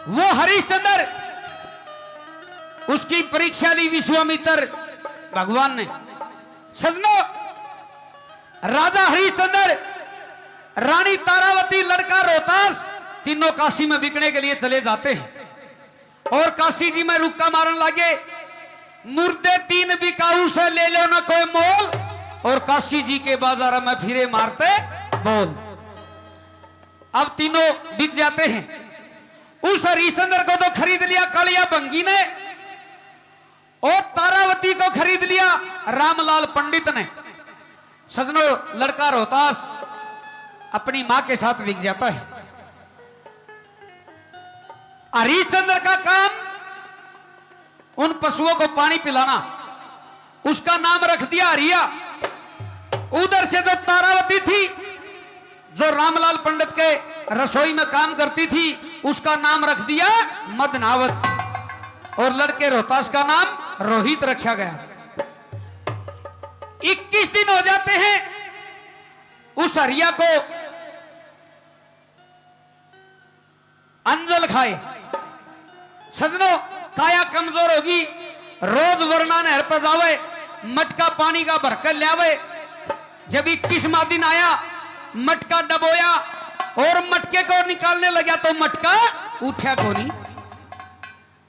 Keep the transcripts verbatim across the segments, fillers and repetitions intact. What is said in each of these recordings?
वो हरिश्चंद्र, उसकी परीक्षा ली विश्वामित्र भगवान ने। सजनो, राजा हरिश्चंद्र, रानी तारावती, लड़का रोहतास, तीनों काशी में बिकने के लिए चले जाते हैं। और काशी जी में रुक्का मारन लागे, मुर्दे तीन बिकाऊ से, ले लो ना कोई मोल, और काशी जी के बाजार में फिरे मारते बोल। अब तीनों बिक जाते हैं। उस हरिश्चंद्र को तो खरीद लिया कालिया भंगी ने, और तारावती को खरीद लिया रामलाल पंडित ने। सजनो, लड़का रोहतास अपनी मां के साथ बिक जाता है। हरिश्चंद्र का काम उन पशुओं को पानी पिलाना, उसका नाम रख दिया हरिया। उधर से जो तारावती थी, जो रामलाल पंडित के रसोई में काम करती थी, उसका नाम रख दिया मदनावत, और लड़के रोहतास का नाम रोहित रखा गया। इक्कीस दिन हो जाते हैं उस हरिया को अंजल खाए। सजनो, काया कमजोर होगी। रोज वरना नहर पर जावे, मटका पानी का भर कर ल्यावे। जब इक्कीसवां दिन आया, मटका डबोया और मटके को निकालने लगा तो मटका उठा कोनी।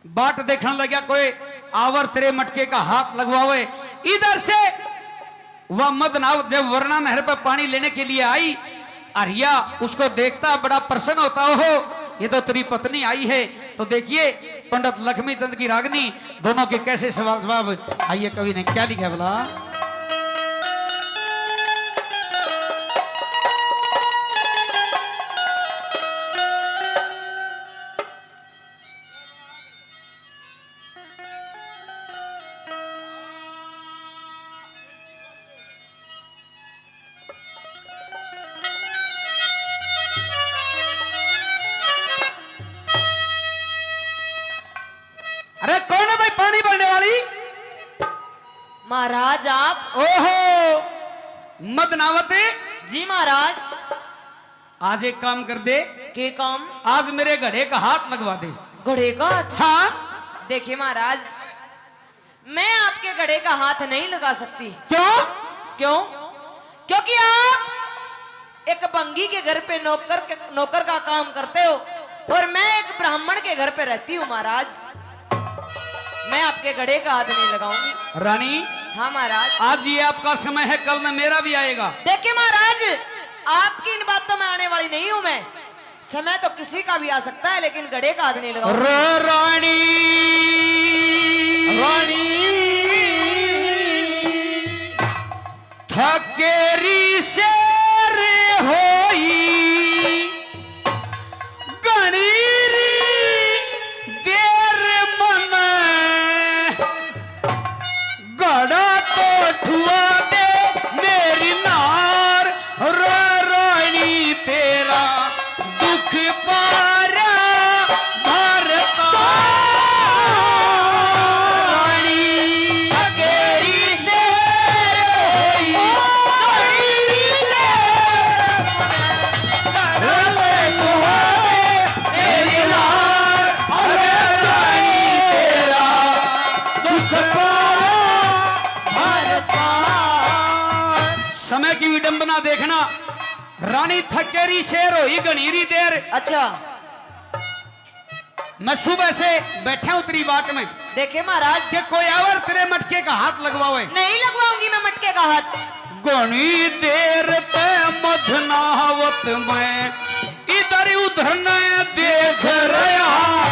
बाट देखने लगा, कोई आवर तेरे मटके का हाथ लगवावे। इधर से वह मदनावत जब वरना नहर पर पानी लेने के लिए आई, हरिया उसको देखता बड़ा प्रसन्न होता, "ओहो, ये तो तेरी पत्नी आई है।" तो देखिए, पंडित लक्ष्मी चंद की रागनी, दोनों के कैसे सवाल जवाब। आइए, कवि ने क्या लिखा भला? अरे कौन है भाई पानी भरने वाली? महाराज आप। ओहो, मदनावत। जी महाराज। आज एक काम कर दे। के काम? आज मेरे घड़े का हाथ लगवा दे। घड़े का हाथ? हाँ। देखिए महाराज, मैं आपके घड़े का हाथ नहीं लगा सकती। क्यों? क्यों? क्योंकि आप एक भंगी के घर पे नौकर के, नौकर का काम करते हो और मैं एक ब्राह्मण के घर पे रहती हूँ महाराज। मैं आपके घड़े का हाथ नहीं लगाऊंगी। रानी। हाँ महाराज। आज ये आपका समय है, कल न मेरा भी आएगा। देखिए महाराज, आपकी इन बातों में आने वाली नहीं हूँ मैं। समय तो किसी का भी आ सकता है, लेकिन घड़े का हाथ नहीं लगाऊंगी। रे रानी, रानी, थकेरी शेर होई, घणी री देर मने घड़ा तो ठुआ दे मेरी नार, रो रानी तेरा दुख पारा भारता। रानी अकेरी शेर होई, घड़ी री देर मने घड़ा तो ठुआ दे मेरी नार, अरे रानी तेरा दुख पारा भारता। समय की विडंबना देखना, रानी थकेरी शेर होई घणी री देर। अच्छा। मैं सुबह से बैठा हूँ तेरी बाट में। देखे महाराज। के कोई आवर तेरे मटके का हाथ लगवावे। नहीं लगवाऊंगी मैं मटके का हाथ। घणी देर ते मदनावत में इधर उधर ने देख रहा,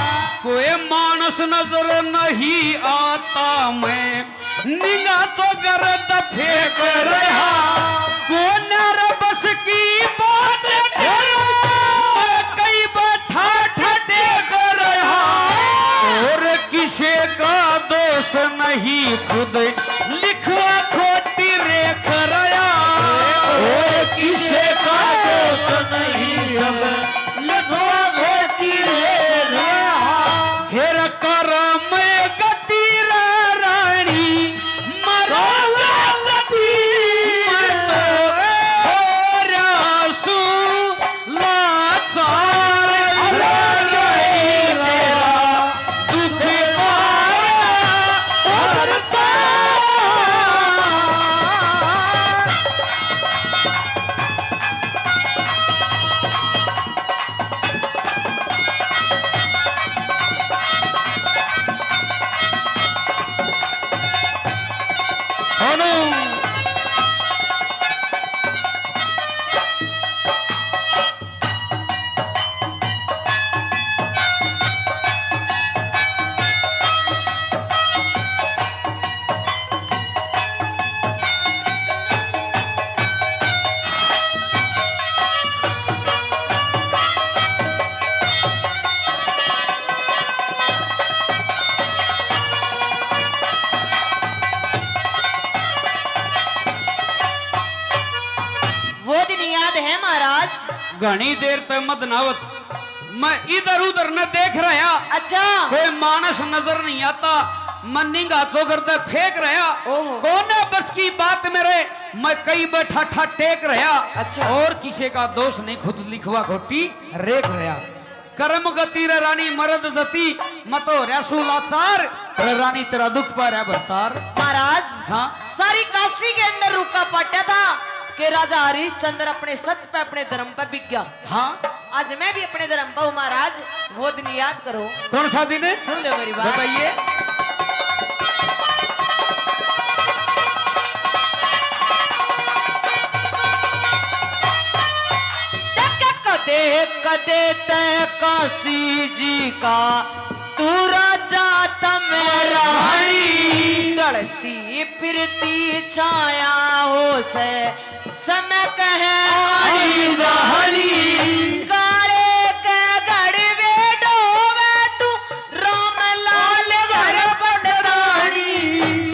कोई मानस नजर नहीं आता। मैं निगाह तो गर्द फेंक रहा, कोन्या रे बस की बात करो, मैं कई बैठा ठटेक रहा। और किसे का दोष नहीं, खुद लिखवा खोटी रेख रहा। और किसे का दोष नहीं, सब लिखवा खोटी रेख रहा। हेर कर मैं गति रा रानी, मरो गति। मैं तो हो रहा सूं लाचार, अरे गई रे घणी देर तक मद नहावत मैं इधर उधर न देख रहा। अच्छा। कोई मानस नजर नहीं आता। मैं निंगा चौगर तै फेंक रहा। ओहो। कोने बस की बात मेरे, मैं कई बैठा ठा टेक रहा। अच्छा। और किसी का दोष नहीं, खुद लिखवा खोटी रेख रहा। कर्म गति रे रानी मरद जती, मैं तो हो रहा सू लाचार। अरे रानी, तेरा दुख पा रहा भरतार। महाराज, हाँ? सारी काशी के अंदर रुका पाटा था कि राजा हरिश्चंद्र अपने सत पे, अपने धर्म पे बिक गया। हाँ। आज मैं भी अपने धर्म पे हूँ महाराज, वो दिन याद करो। कौन सा दिन? सुन लो मेरी बात। बताइए। देख कदे कदे तै काशी जी का तू राजा तम रानी। ढलती फिरती छाया हो से समय कहे आनी जानी। काले के गढ़ वे ढोवे तू राम लाल घर पटदानी।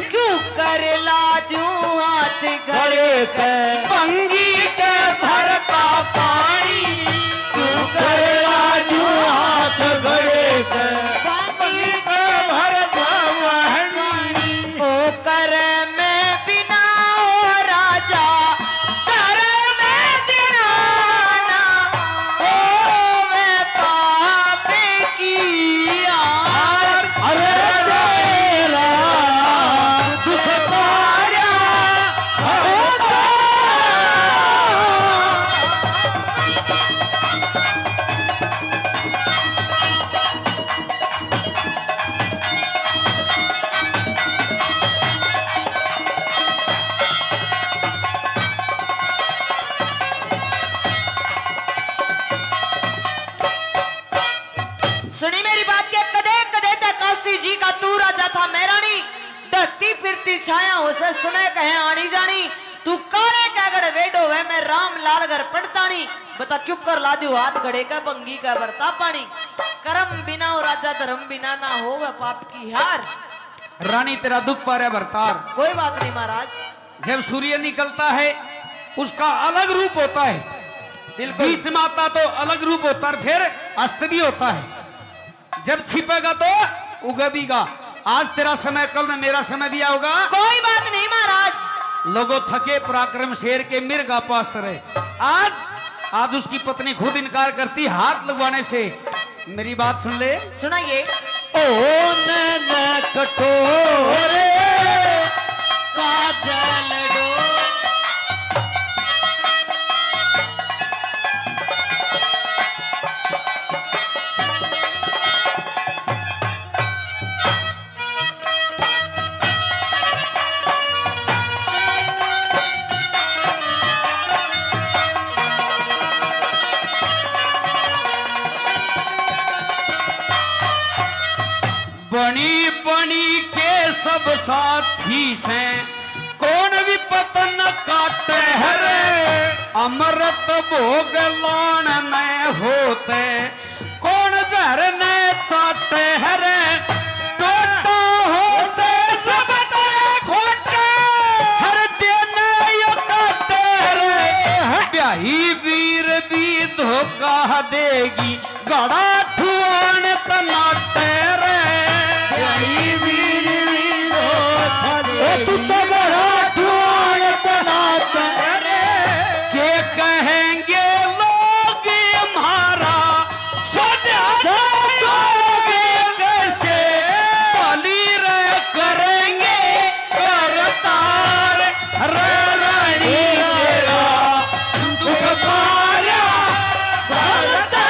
क्यों कर ला दूं हाथ गले के, भंगी के भरता पानी। क्यों कर ला दूं हाथ गले के, भंगी के भरता पानी। ओ कर में बिना ओ राजा, कर में बिना ना होवे पाप की यार। अरे रे रा, दुख पाया होगा। सुनी मेरी बात के, कदे कदे तक काशी जी का तू राजा था मैं रानी। ढलती फिरती छाया हो से समय कहे आनी जानी। तू काले के गढ़ वे ढोवे मैं राम लाल घर पटदानी। बता क्यों कर ला दियो हाथ गले के, भंगी के भरता पानी। कर्म बिना हो राजा, धर्म बिना ना होवे पाप की हार। रानी, तेरा दुख पा रहा भरतार। कोई बात नहीं महाराज। जब सूर्य निकलता है, उसका अलग रूप होता है। बिल्कुल। बीच में आता तो अलग रूप होता है, फिर अस्त भी होता है। जब छिपेगा तो उगेगा। आज तेरा समय, कल न मेरा समय भी आओगा। कोई बात नहीं महाराज। लोगों थके पराक्रम शेर के, मिर्गा पास्तर है। आज, आज उसकी पत्नी खुद इनकार करती हाथ लगवाने से। मेरी बात सुन ले। सुनाइए। ओ नैन कटोरे काजल डोर। बनी बनी के सब साथी से, कौन विपत न काटे हरे। अमृत भोग लान न होते, कौन जहर न चाटे हरे। टोटा हो से सब ते खोटे, हर दिन यो काटे हरे। ब्याही वीर भी धोखा देगी, गड़ा ठुआन तनाटे रे। ब्याही वीर भी धोखा देगी, तू तो गड़ा ठुआन तनाटे रे। के कहेंगे लोग म्हारा, सदा जाओगे कैसे, बलि रे करेंगे करतार। रे रानी तेरा दुख पारा भरता।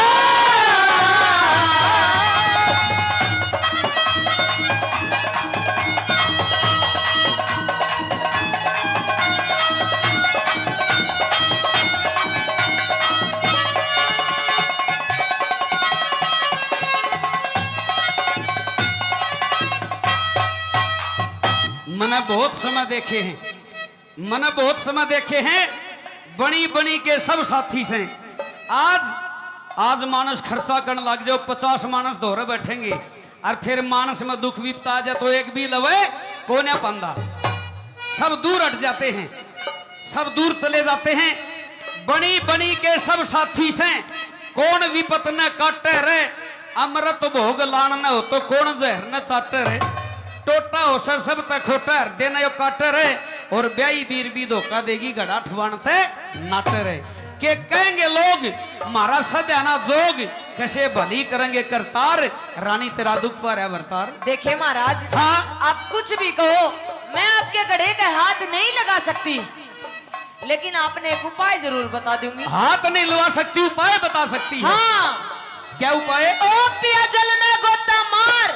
मैंने बहुत समय देखे हैं, मैंने बहुत समय देखे हैं, बनी बनी के सब साथी से। आज, आज मानस खर्चा करने लग जाओ, पचास मानस धोरे बैठेंगे, और फिर मानस में दुख विपत आ जाए तो एक भी लवे कोन्या पांदा। सब दूर हट जाते हैं, सब दूर चले जाते हैं। बनी बनी के सब साथी से, कौन विपत न काटे रे। अमृत भोग लान न हो तो कौन जहर न चाटे रे। टोटा हो सर सब तक खोटा, हृदय न यो काटे रे। और ब्याही बीर भी धोखा देगी, घड़ा ठवान ते नाटे रे। के कहेंगे लोग, म्हारा सध्या ना जोग, कैसे भली करेंगे करतार। रानी तेरा दुख पर है भरतार। देखिए महाराज, हाँ। आप कुछ भी कहो, मैं आपके घड़े का हाथ नहीं लगा सकती, लेकिन आपने एक उपाय जरूर बता दूंगी। हाथ नहीं लगा सकती, उपाय बता सकती है। हाँ। क्या उपाय? ओ पिया जल में गोता मार,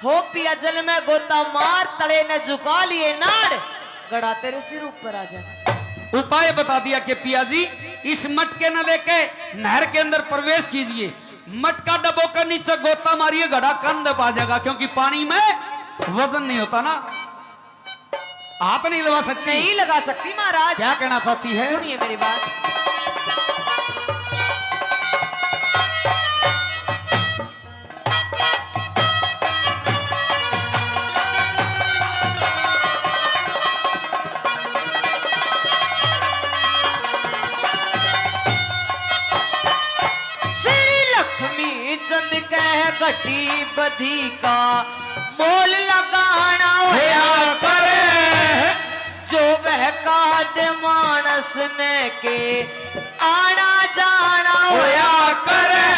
हो पिया जल में गोता मार, तले ने झुका लिए नाड़, घड़ा तेरे सिर ऊपर आ जाए। उपाय बता दिया कि पिया जी, इस मटके न लेके नहर के अंदर प्रवेश कीजिए। मटका डबो कर नीचे गोता मारिए, घड़ा कंध पे आ जाएगा, क्योंकि पानी में वजन नहीं होता ना। हाथ नहीं लगा सकती। नहीं लगा सकती महाराज। क्या कहना चाहती है? सुनिए मेरी बात। श्री लक्ष्मी चंद कह घटी बधी का मोल लगाना होया करे। जो बहका दे मानस ने के आना जाना होया करे।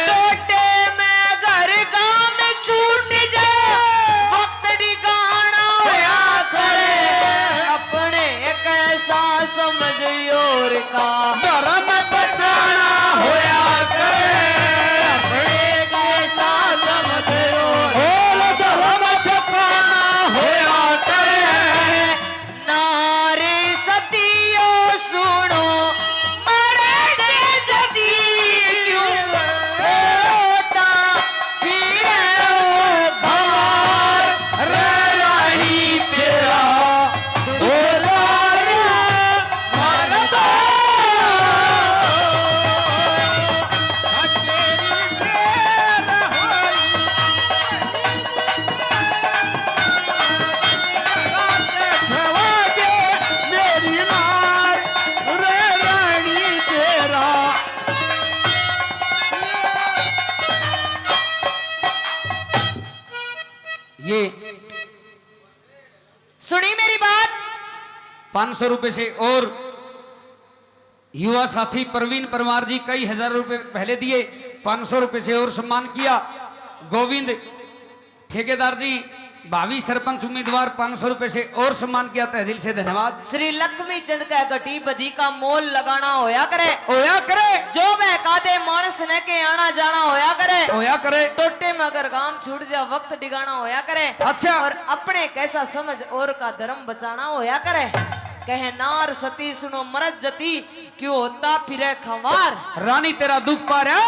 टोटे में घर गाम छूट जा, वक्त ठिकाना होया करे। अपने कैसा समझ और का धर्म बचाना होया करे। अपने कैसा समझ और धर्म बचाना होया करे। नारी सतियो सुनो, मरे दे जदी क्यों होता फिर भार रे रानी तेरा ओ रानी मरदा। ये सुनी मेरी बात। पाँच सौ रुपए से और युवा साथी प्रवीण परमार जी कई हजार रुपए पहले दिए, पाँच सौ रुपए से और सम्मान किया। गोविंद ठेकेदार जी, भावी सरपंच उम्मीदवार, पाँच सौ रुपए से और सम्मान किया, तहे दिल से धन्यवाद। श्री लक्ष्मी चंद का घटी बधी का मोल लगाना होया करे। होया करे। जो बहका दे मानस ने के आना जाना होया करे। होया करे। टोटे में अगर गाम छूट जा, वक्त डिगाना होया करे। अच्छा। और अपने कैसा समझ और का धर्म बचाना होया करे। कहे नार सती सुनो मरद जती, क्यों होता फिरे खंवार। रानी तेरा दुख पा रहा